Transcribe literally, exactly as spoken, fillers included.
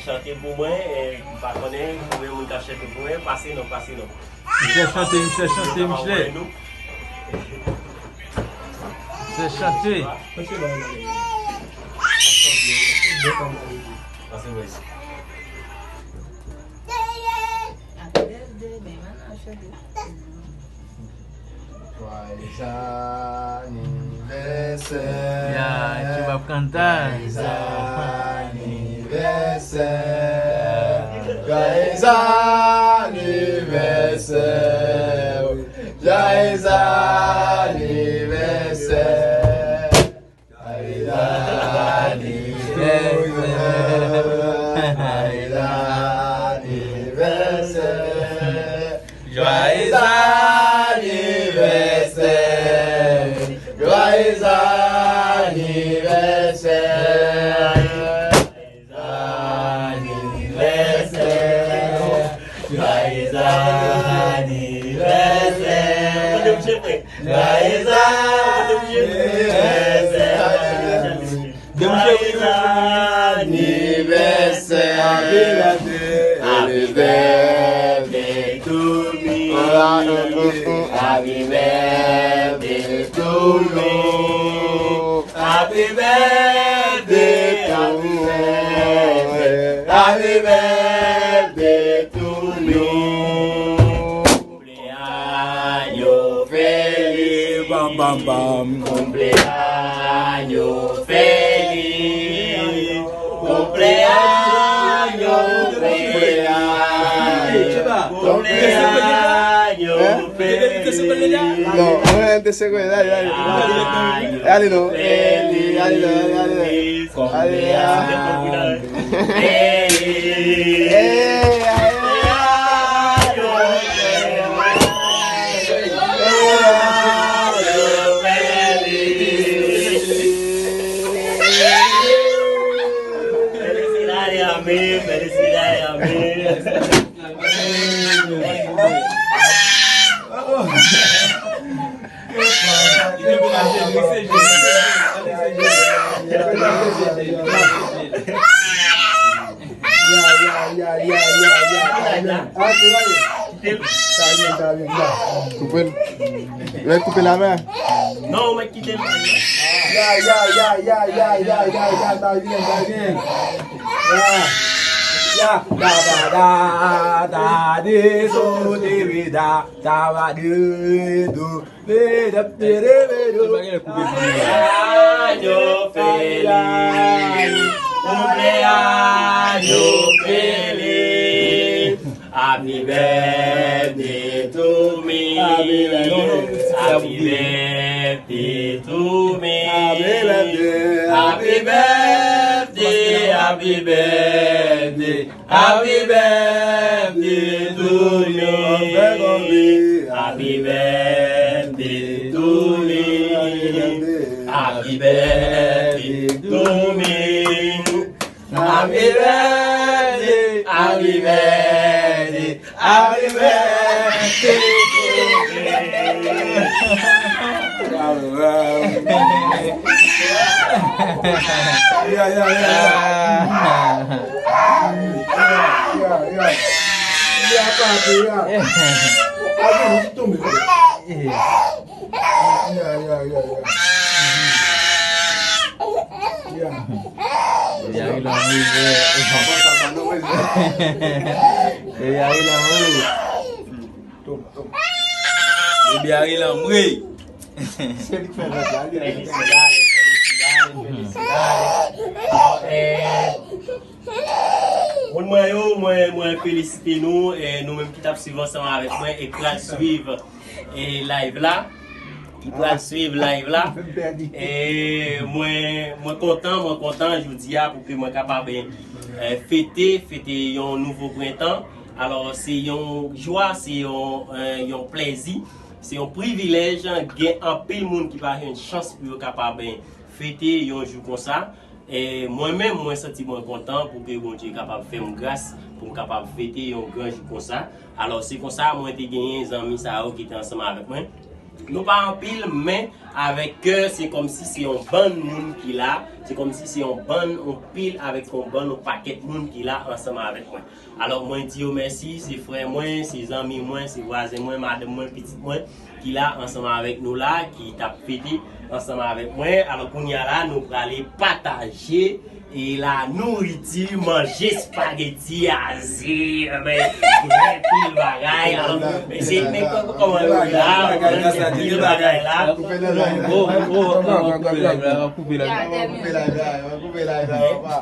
Chante pou mwen, e, m pa konnen konbyen moun k ap chante pou mwen. Pase non, pase non. Misye chante, misye chante, misye. Misye chante. Joyeux anniversaire. Ya, tu vas cantar. Joyeux anniversaire. Joyeux anniversaire. Joyeux anniversaire. Joyeux anniversaire. Joyeux anniversaire. Joyeux anniversaire. Joyeux anniversaire. Anniversaire. Joyeux anniversaire. Joyeux anniversaire. Joyeux anniversaire. Happy birthday to me. Happy birthday to me. Happy birthday, happy birthday, happy birthday to you. Cumpleaños feliz. Bam, bam, bam. Cumpleaños feliz. Cumpleaños feliz. Cumpleaños feliz. Non, mwen te sekwe, dale, dale. Ale non. Ale non, ale, ale, ale. Ale, ale. Felicidades a mí, felicidades a mí. Koupe l. Lè koupe la men. Non, ou mèt kite l. Ya, ya, ya, ya, ya, ya, ya, ya, ta vin, ta vin. Ya, ya, da, da, da, da, de, so, de, re, da, da, ba, de, do, de, da, de, de, re, do. Cumpleaños feliz, cumpleaños feliz. Happy birthday to me. Happy birthday. Happy birthday to me. Happy birthday. Happy birthday, happy birthday. Happy birthday to me. Happy birthday to me. Happy birthday to me. Happy birthday, happy birthday, happy birthday to you. Yeah, yeah, yeah. Yeah, yeah. Yeah, papi, yeah. Papi, nou tonbe. Yeah, yeah, yeah, yeah. Yeah. Depi a ri lanmou, vre. Depi a ri lanmou. Depi a ri lanmou. Se li k fè lòt la, li. Felicidades, felicidades, felicidades. Bon, eh, moun mwen yo, mwen, mwen felisite nou, eh, nou menm ki t ap swiv ansanm avèk mwen e k pral swiv e live la, ki pral swiv live la. E mwen, mwen kontan, mwen kontan jodi a pou ke mwen kapab, eh, fete, fete yon nouvo prentan. Alò, se yon jwa, se yon, eh, yon plèzi, se yon privilèj gen anpil moun ki pa jwenn chans pou yo kapab, eh, fete yon jou konsa. E mwen menm, mwen santi mwen kontan pou ke Bondye kapab fè m gras pou m kapab fete yon gran jou konsa. Alò, se konsa mwen te genyen zanmi sa yo ki te ansanm avèk mwen. Nou pa anpil, men avèk kè, se kòmsi se yon bann moun ki la, Se kòmsi se yon bann, yon pil avèk yon bann, yon pakèt moun ki la ansanm avèk mwen. Alò, mwen di yo mèsi, se frè mwen, se zanmi mwen, se vwazen mwen, madanm mwen, pitit mwen, ki la ansanm avèk nou la, ki t ap fete ansanm avèk mwen. Alò, kounye a la, nou prale pataje e la nouriti, manje espageti, aze, men, gen pil bagay. Alò, men se, men kò-, kòman yo la, men se pil bagay la. Oh, oh, oh, oh, koupe live la, koupe live la, koupe live la, koupe live la, papa.